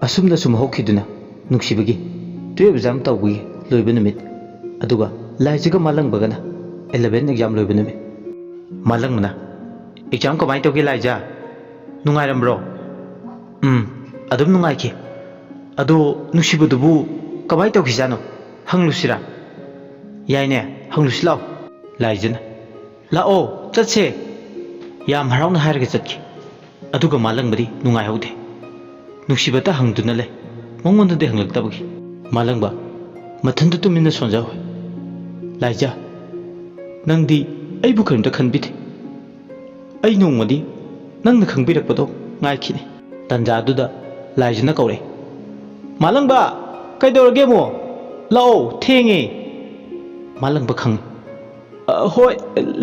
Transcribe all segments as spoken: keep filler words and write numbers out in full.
ꯑꯁꯨꯝꯅ ꯁꯨꯝ ꯍꯧꯈꯤꯗꯨꯅ ꯅꯨꯡꯁꯤꯕꯒꯤ twelve exam ꯇꯧꯕꯒꯤ ꯂꯣꯏꯕ ꯅꯨꯃꯤꯠ, ꯑꯗꯨꯒ ꯂꯥꯏꯖꯒ ꯃꯥꯂꯪꯕꯒꯅ eleven exam ꯂꯣꯏꯕ ꯅꯨꯃꯤꯠ꯫ ꯃꯥꯂꯪꯕꯅ, "Exam ꯀꯃꯥꯏꯅ ꯇꯧꯒꯦ ꯂꯥꯏꯖ? ꯅꯨꯡꯉꯥꯏꯔꯝꯕ꯭ꯔꯣ?" "ꯎꯝ, ꯑꯗꯨꯝ ꯅꯨꯡꯉꯥꯏꯈꯤ꯫ ꯑꯗꯣ ꯅꯨꯡꯁꯤꯕꯗꯨꯕꯨ ꯀꯃꯥꯏꯅ ꯇꯧꯈꯤꯖꯥꯠꯅꯣ? ꯍꯪꯂꯨꯁꯤꯔꯥ?" "ꯌꯥꯏꯅꯦ, ꯍꯪꯂꯨꯁꯤ ꯂꯥꯛꯑꯣ꯫" ꯂꯥꯏꯖꯅ, "ꯂꯥꯛꯑꯣ, ꯆꯠꯁꯦ꯫" ꯌꯥꯝ ꯍꯔꯥꯎꯅ ꯍꯥꯏꯔꯒ ꯆꯠꯈꯤ꯫ ꯑꯗꯨꯒ ꯃꯥꯂꯪꯕꯗꯤ ꯅꯨꯡꯉꯥꯏꯍꯧꯗꯦ꯫ ꯅꯨꯡꯁꯤꯕꯇ ꯍꯪꯗꯨꯅ ꯂꯩ, ꯃꯉꯣꯟꯗꯗꯤ ꯍꯪꯂꯛꯇꯕꯒꯤ꯫ ꯃꯥꯂꯪꯕ ꯃꯊꯟꯇ ꯇꯨꯃꯤꯟꯅ ꯁꯣꯟꯖꯍꯧꯏ꯫ "ꯂꯥꯏꯖ, ꯅꯪꯗꯤ ꯑꯩꯕꯨ ꯀꯔꯤꯝꯇ ꯈꯟꯕꯤꯗꯦ꯫ ꯑꯩ ꯅꯣꯡꯃꯗꯤ ꯅꯪꯅ ꯈꯪꯕꯤꯔꯛꯄꯗꯣ ꯉꯥꯏꯈꯤꯅꯤ꯫" ꯇꯟꯖꯥꯗꯨꯗ ꯂꯥꯏꯖꯅ ꯀꯧꯔꯛꯏ꯫ "ꯃꯥꯂꯪꯕ, ꯀꯩꯗꯧꯔꯒꯦ ꯑꯃꯨꯛ? ꯂꯥꯛꯑꯣ, ꯊꯦꯡꯉꯦ꯫" ꯃꯥꯂꯪꯕ ꯈꯪꯉꯤ꯫ "ꯑ, ꯍꯣꯏ,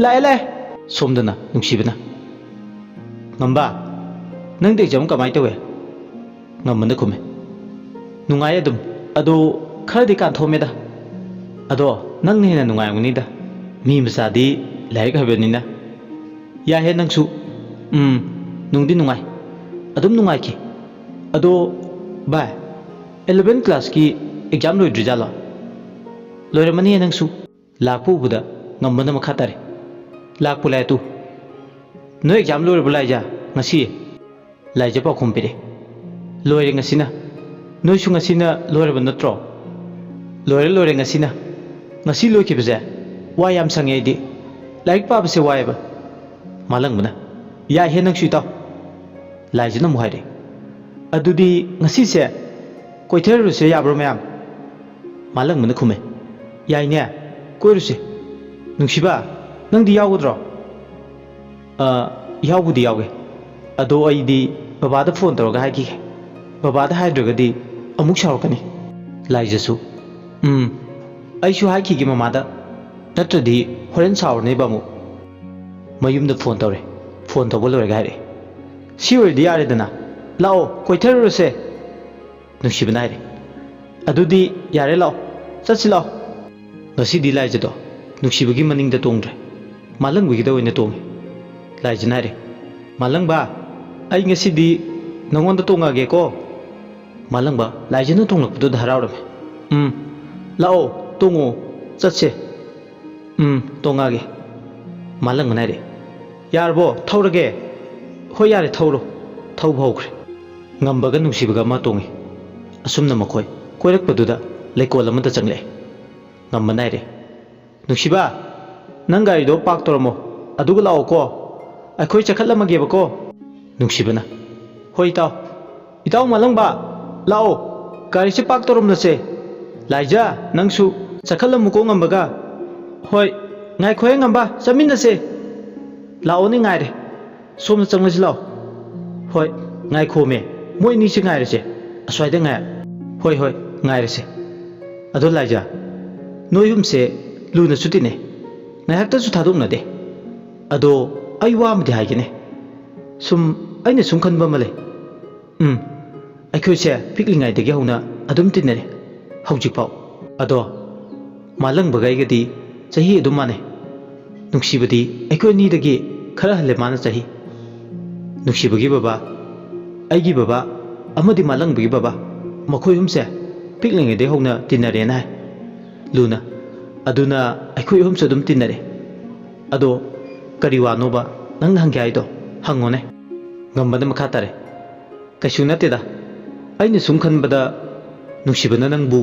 ꯂꯥꯛꯑꯦ, ꯂꯥꯛꯑꯦ꯫" ꯁꯣꯝꯗꯅ ꯅꯨꯡꯁꯤꯕꯅ, "ꯉꯝꯕ, ꯅꯪꯗꯤ exam ꯀꯃꯥꯏꯅ ꯇꯧꯋꯦ?" ꯉꯝꯕꯅ ꯈꯨꯝꯃꯦ, "ꯅꯨꯡꯉꯥꯏ ꯑꯗꯨꯝ꯫ ꯑꯗꯣ ꯈꯔꯗꯤ ꯀꯥꯟꯊꯣꯛꯑꯝꯃꯦꯗ꯫ ꯑꯗꯣ ꯅꯪꯅ ꯍꯦꯟꯅ ꯅꯨꯡꯉꯥꯏꯔꯝꯒꯅꯤꯗ, ꯃꯤ ꯃꯆꯥꯗꯤ ꯂꯥꯏꯔꯤꯛ ꯍꯩꯕꯅꯤꯅ꯫ ꯌꯥꯏꯍꯦ ꯅꯪꯁꯨ꯫ ꯎꯝ, ꯅꯨꯡꯗꯤ ꯅꯨꯡꯉꯥꯏ꯫ ꯑꯗꯨꯝ ꯅꯨꯡꯉꯥꯏꯈꯤ꯫ ꯑꯗꯣ ꯚꯥꯏ, eleven class ꯀꯤ exam ꯂꯣꯏꯗ꯭ꯔꯤꯖꯥꯠꯂꯣ?" "ꯂꯣꯏꯔꯝꯃꯅꯤꯌꯦ ꯅꯪꯁꯨ꯫" ꯂꯥꯛꯄ ꯎꯕꯗ ꯉꯝꯕꯅ ꯃꯈꯥ ꯇꯥꯔꯦ꯫ "ꯂꯥꯛꯄꯨ ꯂꯥꯛꯑꯦ ꯇꯨ꯫ ꯅꯣꯏ exam ꯂꯣꯏꯔꯕ ꯂꯥꯏꯖ ꯉꯁꯤ?" ꯂꯥꯏꯖ ꯄꯥꯎꯈꯨꯝ ꯄꯤꯔꯛꯑꯦ꯫ "ꯂꯣꯏꯔꯦ ꯉꯁꯤꯅ꯫ ꯅꯣꯏꯁꯨ ꯉꯁꯤꯅ ꯂꯣꯏꯔꯕ ꯅꯠꯇ꯭ꯔꯣ?" "ꯂꯣꯏꯔꯦ, ꯂꯣꯏꯔꯦ ꯉꯁꯤꯅ꯫ ꯉꯁꯤ ꯂꯣꯏꯈꯤꯕꯁꯦ ꯋꯥ ꯌꯥꯝ ꯁꯪꯉꯦ ꯑꯩꯗꯤ꯫ ꯂꯥꯏꯔꯤꯛ ꯄꯥꯕꯁꯦ ꯋꯥꯏꯑꯦꯕ꯫" ꯃꯥꯂꯪꯕꯅ, "ꯌꯥꯏꯍꯦ ꯅꯪꯁꯨ ꯏꯇꯥꯎ꯫" ꯂꯥꯏꯖꯅ ꯑꯃꯨꯛ ꯍꯥꯏꯔꯛꯑꯦ, "ꯑꯗꯨꯗꯤ ꯉꯁꯤꯁꯦ ꯀꯣꯏꯊꯔꯨꯔꯁꯦ, ꯌꯥꯕ꯭ꯔꯣ ꯃꯌꯥꯝ?" ꯃꯥꯂꯪꯕꯅ ꯈꯨꯝꯃꯦ, "ꯌꯥꯏꯅꯦ, ꯀꯣꯏꯔꯨꯁꯦ꯫ ꯅꯨꯡꯁꯤꯕ, ꯅꯪꯗꯤ ꯌꯥꯎꯒꯗ꯭ꯔꯣ?" "ꯑ, ꯌꯥꯎꯕꯨꯗꯤ ꯌꯥꯎꯒꯦ꯫ ꯑꯗꯣ ꯑꯩꯗꯤ ꯕꯕꯥꯗ phone ꯇꯧꯔꯒ ꯍꯥꯏꯈꯤꯒꯦ꯫ ꯕꯕꯥꯗ ꯍꯥꯏꯗ꯭ꯔꯒꯗꯤ ꯑꯃꯨꯛ ꯁꯥꯎꯔꯛꯀꯅꯤ꯫" ꯂꯥꯏꯖꯁꯨ, "ꯎꯝ, ꯑꯩꯁꯨ ꯍꯥꯏꯈꯤꯒꯦ ꯃꯃꯥꯗ꯫ ꯅꯠꯇ꯭ꯔꯗꯤ ꯍꯣꯔꯦꯟ ꯁꯥꯎꯔꯅꯦꯕ ꯑꯃꯨꯛ꯫" ꯃꯌꯨꯝꯗ phone ꯇꯧꯔꯦ꯫ Phone ꯇꯧꯕ ꯂꯣꯏꯔꯒ ꯍꯥꯏꯔꯛꯑꯦ, "ꯁꯤ ꯑꯣꯏꯔꯗꯤ ꯌꯥꯔꯦꯗꯅ꯫ ꯂꯥꯛꯑꯣ, ꯀꯣꯏꯊꯔꯨꯔꯁꯦ꯫" ꯅꯨꯡꯁꯤꯕꯅ ꯍꯥꯏꯔꯦ, "ꯑꯗꯨꯗꯤ ꯌꯥꯔꯦ, ꯂꯥꯛꯑꯣ, ꯆꯠꯁꯤ ꯂꯥꯛꯑꯣ꯫" ꯉꯁꯤꯗꯤ ꯂꯥꯏꯖꯗꯣ ꯅꯨꯡꯁꯤꯕꯒꯤ ꯃꯅꯤꯡꯗ ꯇꯣꯡꯗ꯭ꯔꯦ, ꯃꯥꯂꯪꯕꯒꯤꯗ ꯑꯣꯏꯅ ꯇꯣꯡꯉꯦ꯫ ꯂꯥꯏꯖꯅ ꯍꯥꯏꯔꯦ, "ꯃꯥꯂꯪꯕ, ꯑꯩ ꯉꯁꯤꯗꯤ ꯅꯉꯣꯟꯗ ꯇꯣꯡꯉꯛꯑꯒꯦꯀꯣ꯫" ꯃꯥꯂꯪꯕ ꯂꯥꯏꯖꯅ ꯇꯣꯡꯂꯛꯄꯗꯨꯗ ꯍꯔꯥꯎꯔꯝꯃꯤ꯫ "ꯎꯝ, ꯂꯥꯛꯑꯣ, ꯇꯣꯡꯉꯣ, ꯆꯠꯁꯦ꯫ ꯎꯝ, ꯇꯣꯡꯉꯛꯑꯒꯦ꯫" ꯃꯥꯂꯪꯕꯅ ꯍꯥꯏꯔꯦ꯫ "ꯌꯥꯔꯕꯣ? ꯊꯧꯔꯒꯦ?" "ꯍꯣꯏ, ꯌꯥꯔꯦ, ꯊꯧꯔꯣ꯫" ꯊꯧꯕ ꯍꯧꯈ꯭ꯔꯦ꯫ ꯉꯝꯕꯒ ꯅꯨꯡꯁꯤꯕꯒ ꯑꯃ ꯇꯣꯡꯉꯤ꯫ ꯑꯁꯨꯝꯅ ꯃꯈꯣꯏ ꯀꯣꯏꯔꯛꯄꯗꯨꯗ ꯂꯩꯀꯣꯜ ꯑꯃꯗ ꯆꯪꯂꯛꯑꯦ꯫ ꯉꯝꯕꯅ ꯍꯥꯏꯔꯦ, "ꯅꯨꯡꯁꯤꯕ, ꯅꯪ ꯒꯥꯔꯤꯗꯣ ꯄꯥꯔꯛ ꯇꯧꯔꯝꯃꯣ, ꯑꯗꯨꯒ ꯂꯥꯛꯑꯣꯀꯣ꯫ ꯑꯩꯈꯣꯏ ꯆꯠꯈꯠꯂꯝꯃꯒꯦꯕꯀꯣ꯫" ꯅꯨꯡꯁꯤꯕꯅ, "ꯍꯣꯏ, ꯏꯇꯥꯎ꯫" "ꯏꯇꯥꯎ ꯃꯥꯂꯪꯕ, ꯂꯥꯛꯑꯣ, ꯒꯥꯔꯤꯁꯦ ꯄꯥꯔꯛ ꯇꯧꯔꯝꯂꯁꯦ꯫ ꯂꯥꯏꯖ, ꯅꯪꯁꯨ ꯆꯠꯈꯠꯂꯝꯃꯨꯀꯣ ꯉꯝꯕꯒ꯫" "ꯍꯣꯏ, ꯉꯥꯏꯈꯣꯍꯦ ꯉꯝꯕ, ꯆꯠꯃꯤꯟꯅꯁꯦ꯫" "ꯂꯥꯛꯑꯣꯅꯦ, ꯉꯥꯏꯔꯦ꯫ ꯁꯣꯝꯗ ꯆꯪꯂꯁꯤ ꯂꯥꯛꯑꯣ꯫" "ꯍꯣꯏ, ꯉꯥꯏꯈꯣꯃꯦ, ꯃꯣꯏ ꯑꯅꯤꯁꯦ ꯉꯥꯏꯔꯁꯦ꯫ ꯑꯁ꯭ꯋꯥꯏꯗ ꯉꯥꯏ-" "ꯍꯣꯏ, ꯍꯣꯏ, ꯉꯥꯏꯔꯁꯦ꯫ ꯑꯗꯣ ꯂꯥꯏꯖ, ꯅꯣꯏ ꯑꯍꯨꯝꯁꯦ ꯂꯨꯅꯁꯨ ꯇꯤꯟꯅꯩ, ꯉꯥꯏꯍꯥꯛꯇꯁꯨ ꯊꯥꯗꯣꯛꯅꯗꯦ꯫ ꯑꯗꯣ ꯑꯩ ꯋꯥ ꯑꯃꯗꯤ ꯍꯥꯏꯒꯦꯅꯦ꯫ ꯁꯨꯝ ꯑꯩꯅ ꯁꯨꯝ ꯈꯟꯕ ꯑꯃ ꯂꯩ꯫ ꯎꯝ, ꯑꯩꯈꯣꯏꯁꯦ ꯄꯤꯛꯂꯤꯉꯩꯗꯒꯤ ꯍꯧꯅ ꯑꯗꯨꯝ ꯇꯤꯟꯅꯔꯦ, ꯍꯧꯖꯤꯛꯐꯥꯎ꯫ ꯑꯗꯣ ꯃꯥꯂꯪꯕꯒ ꯑꯩꯒꯗꯤ ꯆꯍꯤ ꯑꯗꯨꯝ ꯃꯥꯟꯅꯩ꯫ ꯅꯨꯡꯁꯤꯕꯗꯤ ꯑꯩꯈꯣꯏ ꯑꯅꯤꯗꯒꯤ ꯈꯔ ꯍꯜꯂꯦ ꯃꯥꯅ ꯆꯍꯤ꯫" ꯅꯨꯡꯁꯤꯕꯒꯤ ꯕꯕꯥ, ꯑꯩꯒꯤ ꯕꯕꯥ ꯑꯃꯗꯤ ꯃꯥꯂꯪꯕꯒꯤ ꯕꯕꯥ, ꯃꯈꯣꯏ ꯑꯍꯨꯝꯁꯦ ꯄꯤꯛꯂꯤꯉꯩꯗꯒꯤ ꯍꯧꯅ ꯇꯤꯟꯅꯔꯦꯅ ꯍꯥꯏ꯫ ꯂꯨꯅ, "ꯑꯗꯨꯅ ꯑꯩꯈꯣꯏ ꯑꯍꯨꯝꯁꯨ ꯑꯗꯨꯝ ꯇꯤꯟꯅꯔꯦ꯫ ꯑꯗꯣ ꯀꯔꯤ ꯋꯥꯅꯣꯕ ꯅꯪꯅ ꯍꯪꯒꯦ ꯍꯥꯏꯗꯣ? ꯍꯪꯉꯣꯅꯦ꯫" ꯉꯝꯕꯅ ꯃꯈꯥ ꯇꯥꯔꯦ, "ꯀꯩꯁꯨ ꯅꯠꯇꯦꯗ꯫ ꯑꯩꯅ ꯁꯨꯝ ꯈꯟꯕꯗ ꯅꯨꯡꯁꯤꯕꯅ ꯅꯪꯕꯨ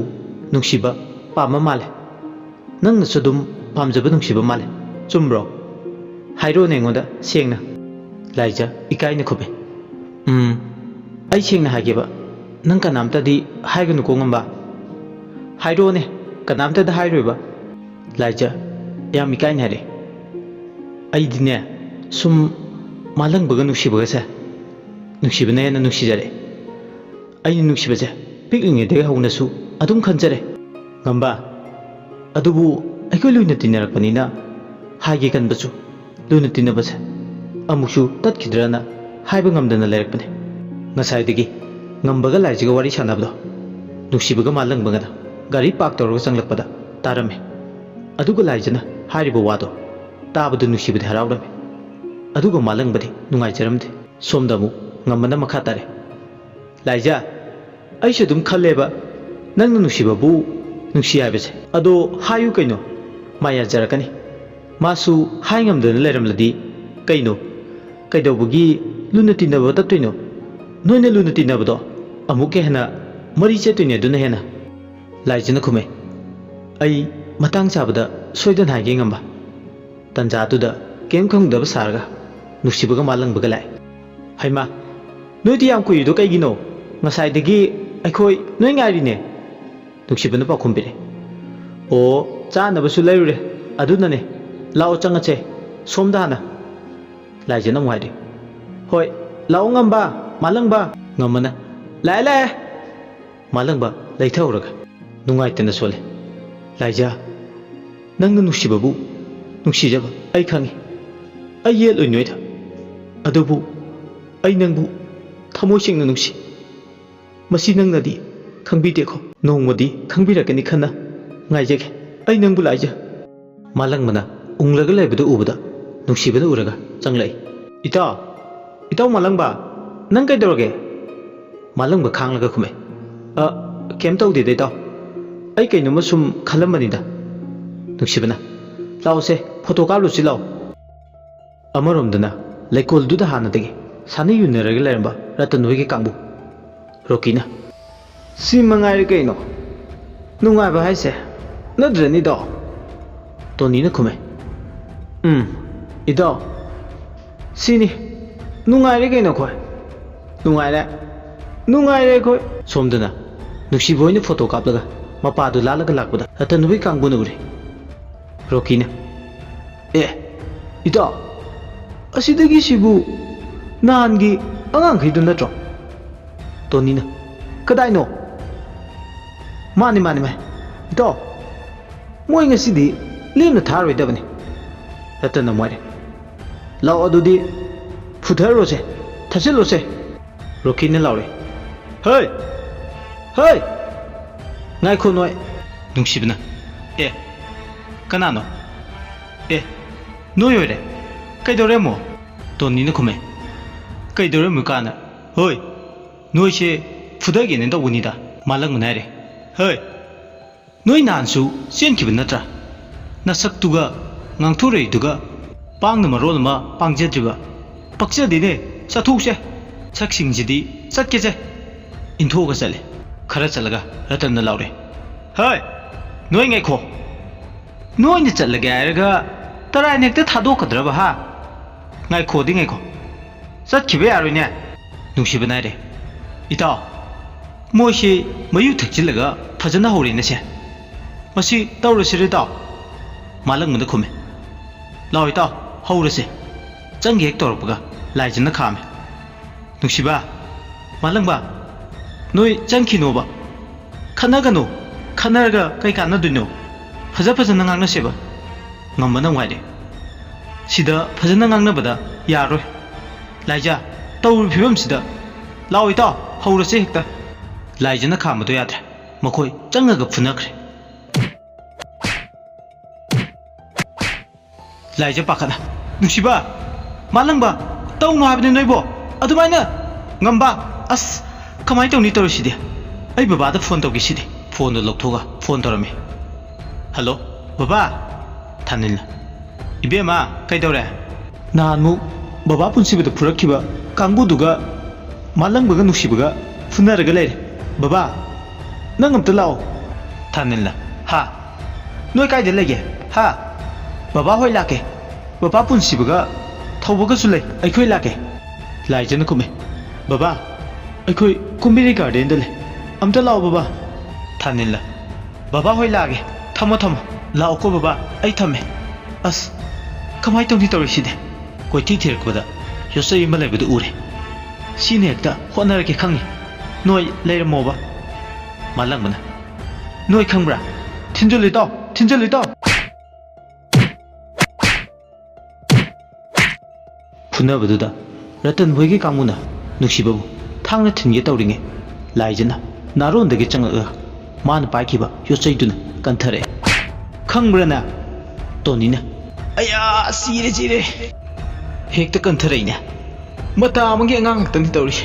ꯅꯨꯡꯁꯤꯕ ꯄꯥꯝꯕ ꯃꯥꯜꯂꯦ꯫ ꯅꯪꯅꯁꯨ ꯑꯗꯨꯝ ꯄꯥꯝꯖꯕ ꯅꯨꯡꯁꯤꯕ ꯃꯥꯜꯂꯦ꯫ ꯆꯨꯝꯕ꯭ꯔꯣ? ꯍꯥꯏꯔꯛꯑꯣꯅꯦ ꯑꯩꯉꯣꯟꯗ ꯁꯦꯡꯅ꯫" ꯂꯥꯏꯖ ꯏꯀꯥꯏꯅ ꯈꯨꯝꯃꯦ, "ꯎꯝ, ꯑꯩ ꯁꯦꯡꯅ ꯍꯥꯏꯒꯦꯕ, ꯅꯪ ꯀꯅꯥꯝꯇꯗꯤ ꯍꯥꯏꯒꯅꯨꯀꯣ ꯉꯝꯕ꯫ ꯍꯥꯏꯔꯛꯑꯣꯅꯦ, ꯀꯅꯥꯝꯇꯗ ꯍꯥꯏꯔꯣꯏꯕ꯫" ꯂꯥꯏꯖ ꯌꯥꯝ ꯏꯀꯥꯏꯅ ꯍꯥꯏꯔꯦ, "ꯑꯩꯗꯤꯅꯦ, ꯁꯨꯝ ꯃꯥꯂꯪꯕꯒ ꯅꯨꯡꯁꯤꯕꯒꯁꯦ ꯅꯨꯡꯁꯤꯕꯅ ꯍꯦꯟꯅ ꯅꯨꯡꯁꯤꯖꯔꯦ꯫ ꯑꯩꯅ ꯅꯨꯡꯁꯤꯕꯁꯦ ꯄꯤꯛꯂꯤꯉꯩꯗꯒꯤ ꯍꯧꯅꯁꯨ ꯑꯗꯨꯝ ꯈꯟꯖꯔꯦ꯫" ꯉꯝꯕ, "ꯑꯗꯨꯕꯨ ꯑꯩꯈꯣꯏ ꯂꯨꯅ ꯇꯤꯟꯅꯔꯛꯄꯅꯤꯅ ꯍꯥꯏꯒꯦ ꯈꯟꯕꯁꯨ ꯂꯨꯅ ꯇꯤꯟꯅꯕꯁꯦ ꯑꯃꯨꯛꯁꯨ ꯇꯠꯈꯤꯗ꯭ꯔꯅ ꯍꯥꯏꯕ ꯉꯝꯗꯅ ꯂꯩꯔꯛꯄꯅꯦ꯫" ꯉꯁꯥꯏꯗꯒꯤ ꯉꯝꯕꯒ ꯂꯥꯏꯖꯒ ꯋꯥꯔꯤ ꯁꯥꯟꯅꯕꯗꯣ ꯅꯨꯡꯁꯤꯕꯒ ꯃꯥꯂꯪꯕꯒꯅ ꯒꯥꯔꯤ ꯄꯥꯔꯛ ꯇꯧꯔꯒ ꯆꯪꯂꯛꯄꯗ ꯇꯥꯔꯝꯃꯦ꯫ ꯑꯗꯨꯒ ꯂꯥꯏꯖꯅ ꯍꯥꯏꯔꯤꯕ ꯋꯥꯗꯣ ꯇꯥꯕꯗ ꯅꯨꯡꯁꯤꯕꯗꯤ ꯍꯔꯥꯎꯔꯝꯃꯤ, ꯑꯗꯨꯒ ꯃꯥꯂꯪꯕꯗꯤ ꯅꯨꯡꯉꯥꯏꯖꯔꯝꯗꯦ꯫ ꯁꯣꯝꯗ ꯑꯃꯨꯛ ꯉꯝꯕꯅ ꯃꯈꯥ ꯇꯥꯔꯦ, "ꯂꯥꯏꯖ, ꯑꯩꯁꯨ ꯑꯗꯨꯝ ꯈꯜꯂꯦꯕ, ꯅꯪꯅ ꯅꯨꯡꯁꯤꯕꯕꯨ ꯅꯨꯡꯁꯤ ꯍꯥꯏꯕꯁꯦ꯫ ꯑꯗꯣ ꯍꯥꯏꯌꯨ ꯀꯩꯅꯣ, ꯃꯥ ꯌꯥꯖꯔꯛꯀꯅꯤ꯫ ꯃꯥꯁꯨ ꯍꯥꯏ ꯉꯝꯗꯅ ꯂꯩꯔꯝꯂꯗꯤ ꯀꯩꯅꯣ? ꯀꯩꯗꯧꯕꯒꯤ ꯂꯨꯅ ꯇꯤꯟꯅꯕ ꯇꯠꯇꯣꯏꯅꯣ? ꯅꯣꯏꯅ ꯂꯨꯅ ꯇꯤꯟꯅꯕꯗꯣ ꯑꯃꯨꯛꯀ ꯍꯦꯟꯅ ꯃꯔꯤ ꯆꯠꯇꯣꯏꯅꯦ ꯑꯗꯨꯅ ꯍꯦꯟꯅ꯫ ꯂꯥꯏꯖꯅ ꯈꯨꯝꯃꯦ, "ꯑꯩ ꯃꯇꯥꯡ ꯆꯥꯕꯗ ꯁꯣꯏꯗꯅ ꯍꯥꯏꯒꯦ ꯉꯝꯕ"꯫ ꯇꯟꯖꯥꯗꯨꯗ ꯀꯩꯝ ꯈꯪꯗꯕ ꯁꯥꯔꯒ ꯅꯨꯡꯁꯤꯕꯒ ꯃꯥꯂꯪꯕꯒ ꯂꯥꯛꯑꯦ꯫ "ꯍꯩꯃꯥ, ꯅꯣꯏꯗꯤ ꯌꯥꯝ ꯀꯨꯏꯔꯤꯗꯣ ꯀꯩꯒꯤꯅꯣ? ꯉꯁꯥꯏꯗꯒꯤ ꯑꯩꯈꯣꯏ ꯅꯣꯏ ꯉꯥꯏꯔꯤꯅꯦ"꯫ ꯅꯨꯡꯁꯤꯕꯅ ꯄꯥꯎꯈꯨꯝ ꯄꯤꯔꯛꯑꯦ꯫ "ꯑꯣ, ꯆꯥꯅꯕꯁꯨ ꯂꯩꯔꯨꯔꯦ, ꯑꯗꯨꯅꯅꯦ꯫ ꯂꯥꯛꯑꯣ, ꯆꯪꯉꯁꯦ, ꯁꯣꯝꯗ ꯍꯥꯟꯅ"꯫ ꯂꯥꯏꯖꯅ ꯑꯃꯨꯛ ꯍꯥꯏꯔꯤ꯫ "ꯍꯣꯏ, ꯂꯥꯛꯑꯣ ꯉꯝꯕ, ꯃꯥꯂꯪꯕ"꯫ ꯉꯝꯕꯅ, "ꯂꯥꯛꯑꯦ, ꯂꯥꯛꯑꯦ"꯫ ꯃꯥꯂꯪꯕ ꯂꯩꯊꯍꯧꯔꯒ ꯅꯨꯡꯉꯥꯏꯇꯅ ꯁꯣꯜꯂꯦ꯫ "ꯂꯥꯏꯖ, ꯅꯪꯅ ꯅꯨꯡꯁꯤꯕꯕꯨ ꯅꯨꯡꯁꯤꯖꯕ ꯑꯩ ꯈꯪꯉꯤ꯫ ꯑꯩ ꯌꯦꯠꯂꯣꯏ ꯅꯣꯏꯗ꯫ ꯑꯗꯨꯕꯨ ꯑꯩ ꯅꯪꯕꯨ ꯊꯃꯣꯏ ꯁꯦꯡꯅ ꯅꯨꯡꯁꯤ꯫ ꯃꯁꯤ ꯅꯪꯅꯗꯤ ꯈꯪꯕꯤꯗꯦꯀꯣ꯫ ꯅꯣꯡꯃꯗꯤ ꯈꯪꯕꯤꯔꯛꯀꯅꯤ ꯈꯟꯅ ꯉꯥꯏꯖꯒꯦ꯫ ꯑꯩ ꯅꯪꯕꯨ ꯂꯥꯏꯖ"꯫ ꯃꯥꯂꯪꯕꯅ ꯎꯪꯂꯒ ꯂꯩꯕꯗꯨ ꯎꯕꯗ ꯅꯨꯡꯁꯤꯕꯅ ꯎꯔꯒ ꯆꯪꯂꯛꯏ꯫ "ꯏꯇꯥꯎ, ꯏꯇꯥꯎ ꯃꯥꯂꯪꯕ, ꯅꯪ ꯀꯩꯗꯧꯔꯒꯦ?" ꯃꯥꯂꯪꯕ ꯈꯥꯡꯂꯒ ꯈꯨꯝꯃꯦ꯫ "ꯑ, ꯀꯩꯝ ꯇꯧꯗꯦꯗ ꯏꯇꯥꯎ꯫ ꯑꯩ ꯀꯩꯅꯣꯝꯃ ꯁꯨꯝ ꯈꯜꯂꯝꯕꯅꯤꯗ"꯫ ꯅꯨꯡꯁꯤꯕꯅ, "ꯂꯥꯛꯑꯣꯁꯦ, ꯐꯣꯇꯣ ꯀꯥꯞꯂꯨꯁꯤ ꯂꯥꯛꯑꯣ"꯫ ꯑꯃꯔꯣꯝꯗꯅ ꯂꯩꯀꯣꯜꯗꯨꯗ ꯍꯥꯟꯅꯗꯒꯤ ꯁꯥꯟꯅ ꯌꯨꯅꯔꯒ ꯂꯩꯔꯝꯕ ꯔꯇꯟ ꯍꯣꯏꯒꯤ ꯀꯥꯡꯕꯨ꯫ ꯔꯣꯀꯤꯅ, "ꯁꯤ ꯃꯉꯥꯏꯔꯦ ꯀꯩꯅꯣ ꯅꯨꯡꯉꯥꯏꯕ ꯍꯥꯏꯁꯦ, ꯅꯠꯇ꯭ꯔꯅꯦ ꯏꯇꯥꯎ?" ꯇꯣꯅꯤꯅ ꯈꯨꯝꯃꯦ꯫ "ꯎꯝ, ꯏꯇꯥꯎ, ꯁꯤꯅꯤ ꯅꯨꯡꯉꯥꯏꯔꯦ ꯀꯩꯅꯣ ꯑꯩꯈꯣꯏ꯫ ꯅꯨꯡꯉꯥꯏꯔꯦ, ꯅꯨꯡꯉꯥꯏꯔꯦ ꯑꯩꯈꯣꯏ"꯫ ꯁꯣꯝꯗꯅ ꯅꯨꯡꯁꯤꯕ ꯍꯣꯏꯅ ꯐꯣꯇꯣ ꯀꯥꯞꯂꯒ ꯃꯄꯥꯗꯨ ꯂꯥꯜꯂꯒ ꯂꯥꯛꯄꯗ ꯔꯇꯟ ꯍꯣꯏ ꯀꯥꯡꯕꯨꯅ ꯎꯔꯦ꯫ ꯔꯣꯀꯤꯅ, "ꯑꯦ, ꯏꯇꯥꯎ, ꯑꯁꯤꯗꯒꯤ ꯁꯤꯕꯨ ꯅꯍꯥꯟꯒꯤ ꯑꯉꯥꯡꯈꯩꯗꯨ ꯅꯠꯇ꯭ꯔꯣ?" ꯇꯣꯅꯤꯅ, "ꯀꯗꯥꯏꯅꯣ? ꯃꯥꯅꯤ, ꯃꯥꯅꯤ, ꯃꯥꯅꯤ꯫ ꯏꯇꯥꯎ, ꯃꯣꯏ ꯉꯁꯤꯗꯤ ꯂꯦꯝꯅ ꯊꯥꯔꯣꯏꯗꯕꯅꯤ"꯫ ꯔꯇꯟꯅ ꯃꯣꯏꯔꯦ꯫ "ꯂꯥꯛꯑꯣ ꯑꯗꯨꯗꯤ ꯐꯨꯊꯔꯣꯁꯦ, ꯊꯠꯆꯤꯜꯂꯣꯁꯦ"꯫ ꯔꯣꯀꯤꯅ ꯂꯥꯎꯔꯦ꯫ "ꯍꯩ! ꯍꯩ! ꯉꯥꯏꯈꯣ ꯅꯣꯏ!" ꯅꯨꯡꯁꯤꯕꯅ, "ꯑꯦ, ꯀꯅꯥꯅꯣ? ꯑꯦ, ꯅꯣꯏ ꯑꯣꯏꯔꯦ꯫ ꯀꯩꯗꯧꯔꯦ ꯑꯃꯨꯛ?" ꯇꯣꯅꯤꯅ ꯈꯨꯝꯃꯦ꯫ "ꯀꯩꯗꯧꯔꯦ ꯑꯃꯨꯛ ꯀꯥꯅ? ꯍꯣꯏ, ꯅꯣꯏꯁꯦ ꯐꯨꯗꯒꯦꯅ ꯇꯧꯕꯅꯤꯗ꯫ ꯃꯥꯂꯪꯕꯅ ꯍꯥꯏꯔꯦ, "ꯍꯩ, ꯅꯣꯏ ꯅꯍꯥꯟꯁꯨ ꯆꯦꯟꯈꯤꯕ ꯅꯠꯇ꯭ꯔꯥ? ꯅꯁꯛꯇꯨꯒ ꯉꯥꯡꯊꯣꯔꯛꯏꯗꯨꯒ ꯄꯥꯡꯅ ꯃꯔꯣꯜ ꯑꯃ ꯄꯥꯡꯖꯗ꯭ꯔꯤꯕ꯫ ꯄꯛꯆꯗꯦꯅꯦ, ꯆꯠꯊꯣꯛꯁꯦ꯫ ꯁꯛꯁꯤꯡꯁꯤꯗꯤ ꯆꯠꯀꯦꯁꯦ꯫" ꯏꯟꯊꯣꯛꯑꯒ ꯆꯠꯂꯦ꯫ ꯈꯔ ꯆꯠꯂꯒ ꯔꯇꯟꯅ ꯂꯥꯎꯔꯦ, "ꯍꯩ, ꯅꯣꯏ ꯉꯥꯏꯈꯣ꯫ ꯅꯣꯏꯅ ꯆꯠꯂꯒꯦ ꯍꯥꯏꯔꯒ ꯇꯔꯥꯏꯅ ꯍꯦꯛꯇ ꯊꯥꯗꯣꯛꯀꯗ꯭ꯔꯕ ꯍꯥ? ꯉꯥꯏꯈꯣꯗꯤ ꯉꯥꯏꯈꯣ꯫ ꯆꯠꯈꯤꯕ ꯌꯥꯔꯣꯏꯅꯦ꯫" ꯅꯨꯡꯁꯤꯕꯅ ꯍꯥꯏꯔꯦ, "ꯏꯇꯥꯎ, ꯃꯣꯏꯁꯤ ꯃꯌꯨ ꯊꯛꯆꯤꯜꯂꯒ ꯐꯖꯅ ꯍꯧꯔꯦꯅꯦꯁꯦ꯫ ꯃꯁꯤ ꯇꯧꯔꯁꯤꯔ ꯏꯇꯥꯎ?" ꯃꯥꯂꯪꯕꯅ ꯈꯨꯝꯃꯦ, "ꯂꯥꯛꯑꯣ ꯏꯇꯥꯎ, ꯍꯧꯔꯁꯦ꯫ ꯆꯪꯒꯦ ꯍꯦꯛ ꯇꯧꯔꯛꯄꯒ ꯂꯥꯏꯖꯅ ꯈꯥꯝꯃꯦ꯫" "ꯅꯨꯡꯁꯤꯕ, ꯃꯥꯂꯪꯕ, ꯅꯣꯏ ꯆꯪꯈꯤꯅꯣꯕ꯫ ꯈꯠꯅꯒꯅꯨ꯫ ꯈꯠꯅꯔꯒ ꯀꯩ ꯀꯥꯟꯅꯗꯣꯏꯅꯣ? ꯐꯖ ꯐꯖꯅ ꯉꯥꯡꯅꯁꯦꯕ꯫" ꯉꯝꯕꯅ ꯋꯥꯏꯔꯦ꯫ "ꯁꯤꯗ ꯐꯖꯅ ꯉꯥꯡꯅꯕꯗ ꯌꯥꯔꯣꯏ꯫ ꯂꯥꯏꯖꯥ, ꯇꯧꯔꯤꯕ ꯐꯤꯕꯝꯁꯤꯗ꯫ ꯂꯥꯛꯑꯣ ꯏꯇꯥꯎ, ꯍꯧꯔꯁꯦ ꯍꯦꯛꯇ꯫" ꯂꯥꯏꯖꯅ ꯈꯥꯝꯕꯗꯣ ꯌꯥꯗ꯭ꯔꯦ꯫ ꯃꯈꯣꯏ ꯆꯪꯉꯒ ꯐꯨꯅꯈ꯭ꯔꯦ꯫ ꯂꯥꯏꯖ ꯄꯥꯈꯠꯅ, "ꯅꯨꯡꯁꯤꯕ, ꯃꯥꯂꯪꯕ, ꯇꯧꯅꯨ ꯍꯥꯏꯕꯅꯤ ꯅꯣꯏꯕꯣ ꯑꯗꯨꯃꯥꯏꯅ꯫" ꯉꯝꯕ, "ꯑꯁ, ꯀꯃꯥꯏꯅ ꯇꯧꯅꯤ ꯇꯧꯔꯤꯁꯤꯗꯤ? ꯑꯩ ꯕꯕꯥꯗ ꯐꯣꯟ ꯇꯧꯒꯦ ꯁꯤꯗꯤ꯫" ꯐꯣꯟꯗꯣ ꯂꯧꯊꯣꯛꯑꯒ ꯐꯣꯟ ꯇꯧꯔꯝꯃꯤ꯫ "ꯍꯜꯂꯣ, ꯕꯕꯥ꯫" ꯊꯥꯅꯤꯜꯅ, "ꯏꯕꯦꯝꯃ, ꯀꯩꯗꯧꯔꯦ?" "ꯅꯍꯥꯟꯃꯨꯛ ꯕꯕꯥ ꯄꯨꯟꯁꯤꯕꯗ ꯐꯨꯔꯛꯈꯤꯕ ꯀꯥꯡꯕꯨꯗꯨꯒ ꯃꯥꯂꯪꯕꯒ ꯅꯨꯡꯁꯤꯕꯒ ꯐꯨꯅꯔꯒ ꯂꯩꯔꯦ꯫ ꯕꯕꯥ, ꯅꯪ ꯑꯝꯇ ꯂꯥꯛꯑꯣ꯫" ꯊꯥꯅꯤꯜꯅ, "ꯍꯥ? ꯅꯣꯏ ꯀꯥꯏꯗ ꯂꯩꯒꯦ? ꯍꯥ? ꯕꯕꯥ ꯍꯣꯏ ꯂꯥꯛꯀꯦ꯫ ꯕꯕꯥ ꯄꯨꯟꯁꯤꯕꯒ ꯊꯧꯕꯒꯁꯨ ꯂꯩ꯫ ꯑꯩꯈꯣꯏ ꯂꯥꯛꯀꯦ꯫" ꯂꯥꯏꯖꯅ ꯈꯨꯝꯃꯦ, "ꯕꯕꯥ, ꯑꯩꯈꯣꯏ ꯀꯨꯝꯕꯤꯔꯩ ꯒꯥꯔꯗꯦꯟꯗ ꯂꯩ꯫ ꯑꯝꯇ ꯂꯥꯛꯑꯣ ꯕꯕꯥ꯫" ꯊꯥꯅꯤꯜꯅ, "ꯕꯕꯥ ꯍꯣꯏ ꯂꯥꯛꯑꯒꯦ꯫ ꯊꯝꯃꯣ, ꯊꯝꯃꯣ꯫ ꯂꯥꯛꯑꯣꯀꯣ ꯕꯕꯥ, ꯑꯩ ꯊꯝꯃꯦ꯫ ꯑꯁ, ꯀꯃꯥꯏꯅ ꯇꯧꯅꯤ ꯇꯧꯔꯤꯁꯤꯗꯤ?" ꯀꯣꯏꯊꯤ ꯊꯤꯔꯛꯄꯗ ꯌꯣꯠꯆꯩ ꯑꯃ ꯂꯩꯕꯗꯨ ꯎꯔꯦ꯫ "ꯁꯤꯅ ꯍꯦꯛꯇ ꯍꯣꯠꯅꯔꯒꯦ ꯈꯪꯉꯤ꯫ ꯅꯣꯏ ꯂꯩꯔꯝꯃꯣꯕ꯫" ꯃꯥꯂꯪꯕꯅ, "ꯅꯣꯏ ꯈꯪꯕ꯭ꯔꯥ? ꯊꯤꯟꯖꯤꯜꯂꯨ ꯏꯇꯥꯎ, ꯊꯤꯟꯖꯤꯜꯂꯨ ꯏꯇꯥꯎ꯫" ꯐꯨꯅꯕꯗꯨꯗ ꯔꯇꯟ ꯍꯣꯏꯒꯤ ꯀꯥꯡꯕꯨꯅ ꯅꯨꯡꯁꯤꯕꯕꯨ ꯊꯥꯡꯅ ꯊꯤꯟꯒꯦ ꯇꯧꯔꯤꯉꯩ, ꯂꯥꯏꯖꯅ ꯅꯥꯔꯣꯟꯗꯒꯤ ꯆꯪꯉꯛꯑꯒ ꯃꯥꯅ ꯄꯥꯏꯈꯤꯕ ꯌꯣꯠꯆꯩꯗꯨꯅ ꯀꯟꯊꯔꯛꯑꯦ꯫ "ꯈꯪꯕ꯭ꯔꯅ?" ꯇꯣꯅꯤꯅ, "ꯑꯌꯥ, ꯁꯤꯔꯦ, ꯁꯤꯔꯦ!" ꯍꯦꯛꯇ ꯀꯟꯊꯔꯛꯏꯅꯦ꯫ "ꯃꯇꯥ ꯑꯃꯒꯤ ꯑꯉꯥꯡ ꯈꯛꯇꯅꯤ ꯇꯧꯔꯤꯁꯦ꯫"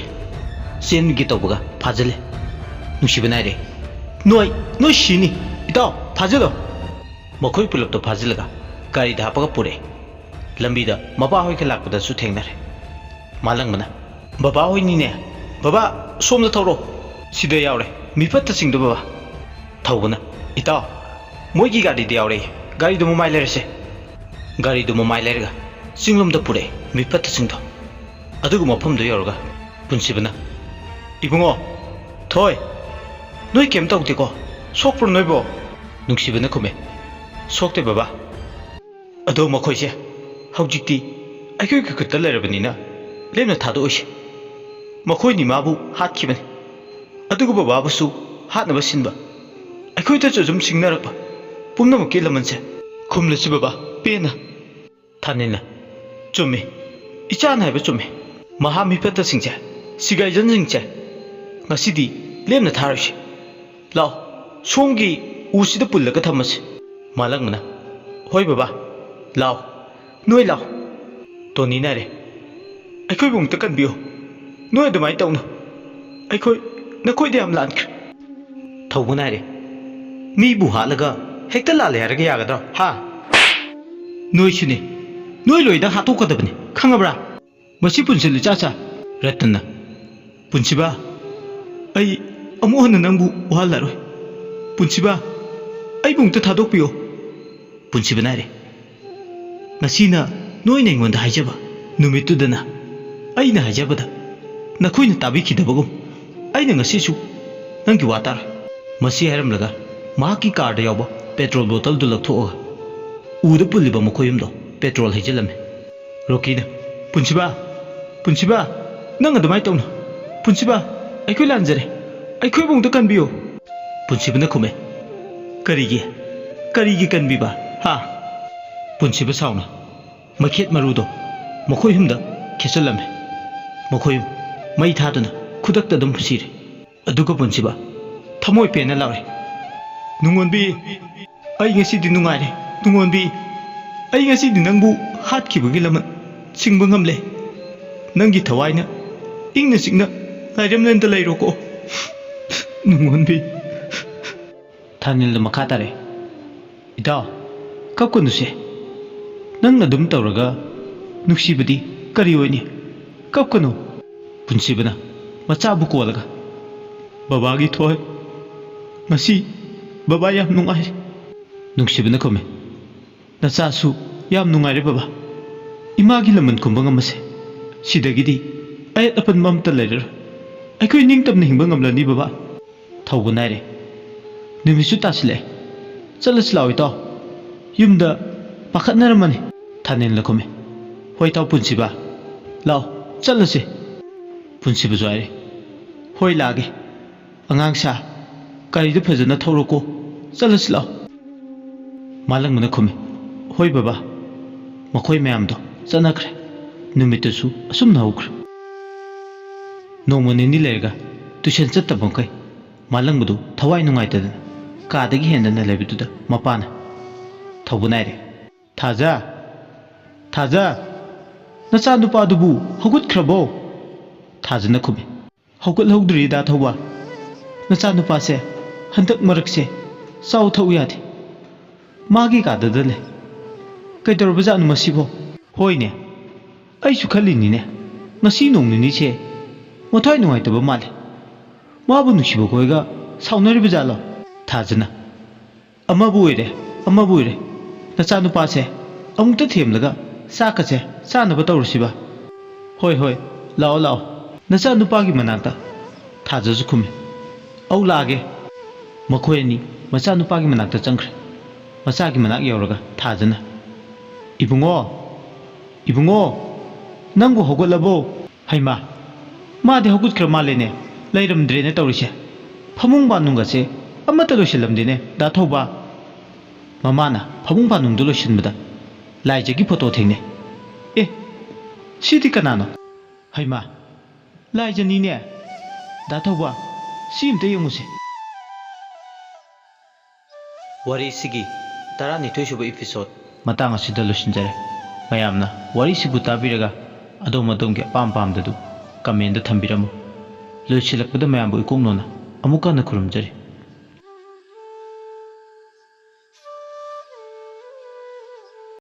ꯆꯦꯟꯒꯦ ꯇꯧꯕꯒ ꯐꯥꯖꯤꯜꯂꯦ꯫ ꯅꯨꯡꯁꯤꯕ ꯅꯥꯏꯔꯦ꯫ "ꯅꯣꯏ, ꯅꯣꯏ ꯁꯤꯅꯤ꯫ ꯏꯇꯥꯎ, ꯐꯥꯖꯤꯜꯂꯣ!" ꯃꯈꯣꯏ ꯄꯨꯂꯞꯇꯣ ꯐꯥꯖꯤꯜꯂꯒ ꯒꯥꯔꯤꯗ ꯍꯥꯞꯄꯒ ꯄꯨꯔꯛꯑꯦ꯫ ꯂꯝꯕꯤꯗ ꯃꯄꯥ ꯍꯣꯏꯒ ꯂꯥꯛꯄꯗꯁꯨ ꯊꯦꯡꯅꯔꯦ꯫ ꯃꯥꯂꯪꯕꯅ, "ꯕꯕꯥ ꯍꯣꯏꯅꯤꯅꯦ꯫ ꯕꯕꯥ, ꯁꯣꯝꯗ ꯊꯧꯔꯣ꯫ ꯁꯤꯗ ꯌꯥꯎꯔꯦ ꯃꯤꯐꯠꯇꯁꯤꯡꯗꯣ, ꯕꯕꯥ꯫" ꯊꯧꯕꯅ, "ꯏꯇꯥꯎ, ꯃꯣꯏꯒꯤ ꯒꯥꯔꯤꯗ ꯌꯥꯎꯔꯦ꯫ ꯒꯥꯔꯤꯗꯣ ꯃꯃꯥꯏ ꯂꯩꯔꯁꯦ꯫" ꯒꯥꯔꯤꯗꯣ ꯃꯃꯥꯏ ꯂꯩꯔꯒ ꯆꯤꯡꯂꯣꯝꯗ ꯄꯨꯔꯛꯑꯦ ꯃꯤꯐꯠꯇꯁꯤꯡꯗꯣ꯫ ꯑꯗꯨꯒ ꯃꯐꯝꯗꯣ ꯌꯧꯔꯒ ꯄꯨꯟꯁꯤꯕꯅ, "ꯏꯕꯨꯡꯉꯣ, ꯊꯣꯏ, ꯅꯣꯏ ꯀꯩꯝ ꯇꯧꯗꯦꯀꯣ? ꯁꯣꯛꯄ꯭ꯔꯣ ꯅꯣꯏꯕꯣ?" ꯅꯨꯡꯁꯤꯕꯅ ꯈꯨꯝꯃꯦ, "ꯁꯣꯛꯇꯦ ꯕꯕꯥ꯫ ꯑꯗꯣ ꯃꯈꯣꯏꯁꯦ ꯍꯧꯖꯤꯛꯇꯤ ꯑꯩꯈꯣꯏꯒꯤ ꯈꯨꯠꯇ ꯂꯩꯔꯕꯅꯤꯅ ꯂꯦꯝꯅ ꯊꯥꯗꯣꯛꯑꯣꯏꯁꯦ꯫ ꯃꯈꯣꯏꯅꯤ ꯃꯥꯕꯨ ꯍꯥꯠꯈꯤꯕꯅꯤ, ꯑꯗꯨꯒ ꯕꯕꯥꯕꯨꯁꯨ ꯍꯥꯠꯅꯕ ꯁꯤꯟꯕ꯫ ꯑꯩꯈꯣꯏꯗꯁꯨ ꯑꯗꯨꯝ ꯁꯤꯡꯅꯔꯛꯄ ꯄꯨꯝꯅꯃꯛꯀꯤ ꯂꯃꯟꯁꯦ ꯈꯨꯝꯂꯁꯤ ꯕꯕꯥ, ꯄꯦꯟꯅ꯫" ꯊꯥꯅꯤꯜꯅ, "ꯆꯨꯝꯃꯤ, ꯏꯆꯥꯅ ꯍꯥꯏꯕ ꯆꯨꯝꯃꯤ꯫ ꯃꯍꯥ ꯃꯤꯐꯠꯇꯁꯤꯡꯁꯦ, ꯁꯤꯒꯥꯏꯖꯟꯁꯤꯡꯁꯦ ꯉꯁꯤꯗꯤ ꯂꯦꯝꯅ ꯊꯥꯔꯣꯏꯁꯤ꯫ ꯂꯥꯎ, ꯁꯣꯝꯒꯤ ꯎꯁꯤꯗ ꯄꯨꯜꯂꯒ ꯊꯝꯃꯁꯤ꯫" ꯃꯥꯂꯪꯕꯅ, "ꯍꯣꯏ ꯕꯕꯥ, ꯂꯥꯎ, ꯅꯣꯏ ꯂꯥꯎ꯫" ꯇꯣꯅꯤ ꯅꯥꯏꯔꯦ, "ꯑꯩꯈꯣꯏꯕꯨ ꯑꯃꯨꯛꯇ ꯀꯟꯕꯤꯌꯨ꯫ ꯅꯣꯏ ꯑꯗꯨꯃꯥꯏꯅ ꯇꯧꯅꯨ꯫ ꯑꯩꯈꯣꯏ ꯅꯈꯣꯏꯗ ꯌꯥꯝ ꯂꯥꯟꯈ꯭ꯔꯦ꯫" ꯊꯧꯕ ꯅꯥꯏꯔꯦ, "ꯃꯤꯕꯨ ꯍꯥꯠꯂꯒ ꯍꯦꯛꯇ ꯂꯥꯜꯂꯦ ꯍꯥꯏꯔꯒ ꯌꯥꯒꯗ꯭ꯔꯣ, ꯍꯥ? ꯅꯣꯏꯁꯨꯅꯦ, ꯅꯣꯏ ꯂꯣꯏꯗ ꯍꯥꯠꯇꯣꯛꯀꯗꯕꯅꯤ, ꯈꯪꯉꯕ꯭ꯔꯥ? ꯃꯁꯤ ꯄꯨꯟꯁꯤꯜꯂꯨ ꯏꯆꯥ ꯆꯥ꯫" ꯔꯇꯟꯅ, "ꯄꯨꯟꯁꯤꯕ, ꯑꯩ ꯑꯃꯨꯛ ꯍꯟꯅ ꯅꯪꯕꯨ ꯋꯥꯍꯜꯂꯔꯣꯏ꯫ ꯄꯨꯟꯁꯤꯕ, ꯑꯩꯕꯨ ꯑꯃꯨꯛꯇ ꯊꯥꯗꯣꯛꯄꯤꯌꯣ꯫" ꯄꯨꯟꯁꯤꯕ ꯅꯥꯏꯔꯦ, "ꯉꯁꯤꯅ ꯅꯣꯏꯅ ꯑꯩꯉꯣꯟꯗ ꯍꯥꯏꯖꯕ ꯅꯨꯃꯤꯠꯇꯨꯗꯅ ꯑꯩꯅ ꯍꯥꯏꯖꯕꯗ ꯅꯈꯣꯏꯅ ꯇꯥꯕꯤꯈꯤꯗꯕꯒꯨꯝ, ꯑꯩꯅ ꯉꯁꯤꯁꯨ ꯅꯪꯒꯤ ꯋꯥ ꯇꯥꯔꯣꯏ꯫" ꯃꯁꯤ ꯍꯥꯏꯔꯝꯂꯒ ꯃꯍꯥꯛꯀꯤ ꯀꯥꯔꯗ ꯌꯥꯎꯕ ꯄꯦꯇ꯭ꯔꯣꯜ ꯕꯣꯇꯜꯗꯨ ꯂꯧꯊꯣꯛꯑꯒ ꯎꯗ ꯄꯨꯜꯂꯤꯕ ꯃꯈꯣꯏ ꯑꯍꯨꯝꯗꯣ ꯄꯦꯇ꯭ꯔꯣꯜ ꯍꯩꯖꯤꯜꯂꯝꯃꯤ꯫ ꯔꯣꯀꯤꯅ, "ꯄꯨꯟꯁꯤꯕ, ꯄꯨꯟꯁꯤꯕ, ꯅꯪ ꯑꯗꯨꯃꯥꯏꯅ ꯇꯧꯅꯨ꯫ ꯄꯨꯟꯁꯤꯕ, ꯑꯩꯈꯣꯏ ꯂꯥꯟꯖꯔꯦ꯫ ꯑꯩꯈꯣꯏꯕꯨ ꯑꯃꯨꯛꯇ ꯀꯟꯕꯤꯌꯨ꯫" ꯄꯨꯟꯁꯤꯕꯅ ꯈꯨꯝꯃꯦ, "ꯀꯔꯤꯒꯤ? ꯀꯔꯤꯒꯤ ꯀꯟꯕꯤꯕ, ꯍꯥ?" ꯄꯨꯟꯁꯤꯕ ꯁꯥꯎꯅ ꯃꯩꯈꯦꯠ ꯃꯔꯨꯗꯣ ꯃꯈꯣꯏ ꯑꯍꯨꯝꯗ ꯈꯦꯠꯆꯜꯂꯝꯃꯦ꯫ ꯃꯈꯣꯏ ꯑꯍꯨꯝ ꯃꯩ ꯊꯥꯗꯨꯅ ꯈꯨꯗꯛꯇ ꯑꯗꯨꯝ ꯁꯤꯔꯦ꯫ ꯑꯗꯨꯒ ꯄꯨꯟꯁꯤꯕ ꯊꯃꯣꯏ ꯄꯦꯟꯅ ꯂꯥꯎꯔꯦ, "ꯅꯨꯡꯉꯣꯟꯕꯤ, ꯑꯩ ꯉꯁꯤꯗꯤ ꯅꯨꯡꯉꯥꯏꯔꯦ꯫ ꯅꯨꯡꯉꯣꯟꯕꯤ, ꯑꯩ ꯉꯁꯤꯗꯤ ꯅꯪꯕꯨ ꯍꯥꯠꯈꯤꯕꯒꯤ ꯂꯃꯟ ꯁꯤꯡꯕ ꯉꯝꯂꯦ꯫ ꯅꯪꯒꯤ ꯊꯋꯥꯏꯅ ꯏꯪꯅ ꯆꯤꯛꯅ ꯉꯥꯏꯔꯝꯂꯦꯟꯗ ꯂꯩꯔꯣꯀꯣ꯫" ꯅꯨꯡꯉꯣꯟꯕꯤ꯫ ꯊꯥꯅꯤꯜꯗ ꯃꯈꯥ ꯇꯥꯔꯦ꯫ "ꯏꯇꯥꯎ, ꯀꯞꯀꯅꯨꯁꯦ꯫ ꯅꯪꯅ ꯑꯗꯨꯝ ꯇꯧꯔꯒ ꯅꯨꯡꯁꯤꯕꯗꯤ ꯀꯔꯤ ꯑꯣꯏꯅꯤ? ꯀꯞꯀꯅꯨ꯫" ꯄꯨꯟꯁꯤꯕꯅ ꯃꯆꯥꯕꯨ ꯀꯣꯜꯂꯒ, "ꯕꯕꯥꯒꯤ ꯊꯣꯏ, ꯉꯁꯤ ꯕꯕꯥ ꯌꯥꯝ ꯅꯨꯡꯉꯥꯏꯔꯦ꯫" ꯅꯨꯡꯁꯤꯕꯅ ꯈꯨꯝꯃꯤ, "ꯅꯆꯥꯁꯨ ꯌꯥꯝ ꯅꯨꯡꯉꯥꯏꯔꯦ ꯕꯕꯥ꯫ ꯏꯃꯥꯒꯤ ꯂꯃꯟ ꯈꯨꯝꯕ ꯉꯝꯃꯁꯦ꯫ ꯁꯤꯗꯒꯤꯗꯤ ꯑꯌꯦꯠ ꯑꯄꯟꯕ ꯑꯝꯇ ꯂꯩꯔꯔꯣꯏ꯫ ꯑꯩꯈꯣꯏ ꯅꯤꯡꯇꯝꯅ ꯍꯤꯡꯕ ꯉꯝꯂꯅꯤ ꯕꯕꯥ꯫" ꯊꯧꯕ ꯅꯥꯏꯔꯦ꯫ ꯅꯨꯃꯤꯠꯁꯨ ꯇꯥꯁꯤꯜꯂꯛꯑꯦ꯫ "ꯆꯠꯂꯁꯤ ꯂꯥꯛꯑꯣ ꯏꯇꯥꯎ꯫ ꯌꯨꯝꯗ ꯄꯥꯈꯠꯅꯔꯝꯃꯅꯤ꯫" ꯊꯥꯅꯦꯜꯅ ꯈꯨꯝꯃꯤ, "ꯍꯣꯏ ꯏꯇꯥꯎ ꯄꯨꯟꯁꯤꯕ, ꯂꯥꯛꯑꯣ ꯆꯠꯂꯁꯤ꯫" ꯄꯨꯟꯁꯤꯕꯁꯨ ꯍꯥꯏꯔꯦ, "ꯍꯣꯏ ꯂꯥꯛꯑꯒꯦ꯫ ꯑꯉꯥꯡ ꯁꯥ, ꯒꯥꯔꯤꯗꯨ ꯐꯖꯅ ꯊꯧꯔꯣꯀꯣ꯫ ꯆꯠꯂꯁꯤ ꯂꯥꯛꯑꯣ꯫" ꯃꯥꯂꯪꯕꯅ ꯈꯨꯝꯃꯤ, "ꯍꯣꯏ ꯕꯕꯥ꯫" ꯃꯈꯣꯏ ꯃꯌꯥꯝꯗꯣ ꯆꯠꯅꯈ꯭ꯔꯦ꯫ ꯅꯨꯃꯤꯠꯇꯨꯁꯨ ꯑꯁꯨꯝꯅ ꯍꯧꯈ꯭ꯔꯦ꯫ ꯅꯣꯡꯃ ꯅꯤꯅꯤ ꯂꯩꯔꯒ ꯇꯨꯏꯁꯟ ꯆꯠꯇꯕ ꯃꯈꯩ ꯃꯥꯂꯪꯕꯗꯨ ꯊꯋꯥꯏ ꯅꯨꯡꯉꯥꯏꯇꯗꯅ ꯀꯥꯗꯒꯤ ꯍꯦꯟꯗꯅ ꯂꯩꯕꯗꯨꯗ ꯃꯄꯥꯅ ꯊꯧꯕ ꯅꯥꯏꯔꯦ꯫ "ꯊꯥꯖ! ꯊꯥꯖ! ꯅꯆꯥꯅꯨꯄꯥꯗꯨꯕꯨ ꯍꯧꯒꯠꯈ꯭ꯔꯕꯣ?" ꯊꯥꯖꯅ ꯈꯨꯝꯃꯤ, "ꯍꯧꯒꯠꯍꯧꯗ꯭ꯔꯤꯗ ꯊꯧꯕ꯫ ꯅꯆꯥꯅꯨꯄꯥꯁꯦ ꯍꯟꯗꯛ ꯃꯔꯛꯁꯦ ꯆꯥꯎ ꯊꯛꯎ ꯌꯥꯗꯦ꯫ ꯃꯥꯒꯤ ꯀꯥꯗꯗ ꯂꯩ꯫ ꯀꯩꯗꯧꯔꯕꯖꯥꯠꯅꯣ ꯃꯁꯤꯕꯣ?" "ꯍꯣꯏꯅꯦ, ꯑꯩꯁꯨ ꯈꯜꯂꯤꯅꯤꯅꯦ, ꯉꯁꯤ ꯅꯣꯡ ꯅꯤꯅꯤꯁꯦ ꯃꯊ꯭ꯋꯥꯏ ꯅꯨꯡꯉꯥꯏꯇꯕ ꯃꯥꯜꯂꯦ꯫ ꯃꯥꯕꯨ ꯅꯨꯡꯁꯤꯕ ꯈꯣꯏꯒ ꯁꯥꯎꯅꯔꯤꯕ ꯖꯥꯠꯂꯣ?" ꯊꯥꯖꯅ, "ꯑꯃꯕꯨ ꯑꯣꯏꯔꯦ, ꯑꯃꯕꯨ ꯑꯣꯏꯔꯦ꯫ ꯅꯆꯥꯅꯨꯄꯥꯁꯦ ꯑꯃꯨꯛꯇ ꯊꯦꯝꯂꯒ ꯆꯥꯛꯀꯁꯦ ꯆꯥꯅꯕ ꯇꯧꯔꯁꯤꯕ꯫" "ꯍꯣꯏ, ꯍꯣꯏ, ꯂꯥꯛꯑꯣ, ꯂꯥꯛꯑꯣ ꯅꯆꯥꯅꯨꯄꯥꯒꯤ ꯃꯅꯥꯛꯇ꯫" ꯊꯥꯖꯁꯨ ꯈꯨꯝꯃꯤ, "ꯑꯧ, ꯂꯥꯛꯑꯒꯦ꯫" ꯃꯈꯣꯏ ꯑꯅꯤ ꯃꯆꯥꯅꯨꯄꯥꯒꯤ ꯃꯅꯥꯛꯇ ꯆꯪꯈ꯭ꯔꯦ꯫ ꯃꯆꯥꯒꯤ ꯃꯅꯥꯛ ꯌꯧꯔꯒ ꯊꯥꯖꯅ, "ꯏꯕꯨꯡꯉꯣ, ꯏꯕꯨꯡꯉꯣ, ꯅꯪꯕꯨ ꯍꯧꯒꯠꯂꯕꯣ?" "ꯍꯩꯃꯥ, ꯃꯥꯗꯤ ꯍꯧꯒꯠꯈ꯭ꯔ ꯃꯥꯜꯂꯦꯅꯦ, ꯂꯩꯔꯝꯗ꯭ꯔꯦꯅꯦ ꯇꯧꯔꯤꯁꯦ꯫ ꯐꯃꯨꯡ ꯕꯥꯅꯨꯡꯒꯁꯦ ꯑꯃꯠꯇ ꯂꯣꯏꯁꯤꯜꯂꯝꯗꯦꯅꯦ ꯗꯥ ꯊꯧꯕ꯫" ꯃꯃꯥꯅ ꯐꯃꯨꯡ ꯕꯥꯅꯨꯡꯗꯨ ꯂꯣꯏꯁꯤꯟꯕꯗ ꯂꯥꯏꯖꯒꯤ ꯐꯣꯇꯣ ꯊꯦꯡꯅꯩ꯫ "ꯑꯦ, ꯁꯤꯗꯤ ꯀꯅꯥꯅꯣ? ꯍꯩꯃꯥ, ꯂꯥꯏꯖꯅꯤꯅꯦ꯫ ꯗꯥ ꯊꯧꯕ, ꯁꯤ ꯑꯝꯇ ꯌꯦꯡꯉꯨꯁꯦ꯫" ꯋꯥꯔꯤꯁꯤꯒꯤ ꯇꯔꯥꯅꯤꯊꯣꯏꯁꯨꯕ episode ꯃꯇꯥꯡ ꯑꯁꯤꯗ ꯂꯣꯏꯁꯤꯟꯖꯔꯦ꯫ ꯃꯌꯥꯝꯅ ꯋꯥꯔꯤꯁꯤꯕꯨ ꯇꯥꯕꯤꯔꯒ ꯑꯗꯣꯝ ꯑꯗꯣꯝꯒꯤ ꯑꯄꯥꯝ ꯄꯥꯝꯗꯗꯨ comment ꯊꯝꯕꯤꯔꯝꯃꯨ꯫ ꯂꯣꯏꯁꯤꯜꯂꯛꯄꯗ ꯃꯌꯥꯝꯕꯨ ꯏꯀꯣꯛꯅꯣꯅ ꯑꯃꯨꯛꯀ ꯍꯟꯅ ꯈꯨꯔꯨꯝꯖꯔꯤ꯫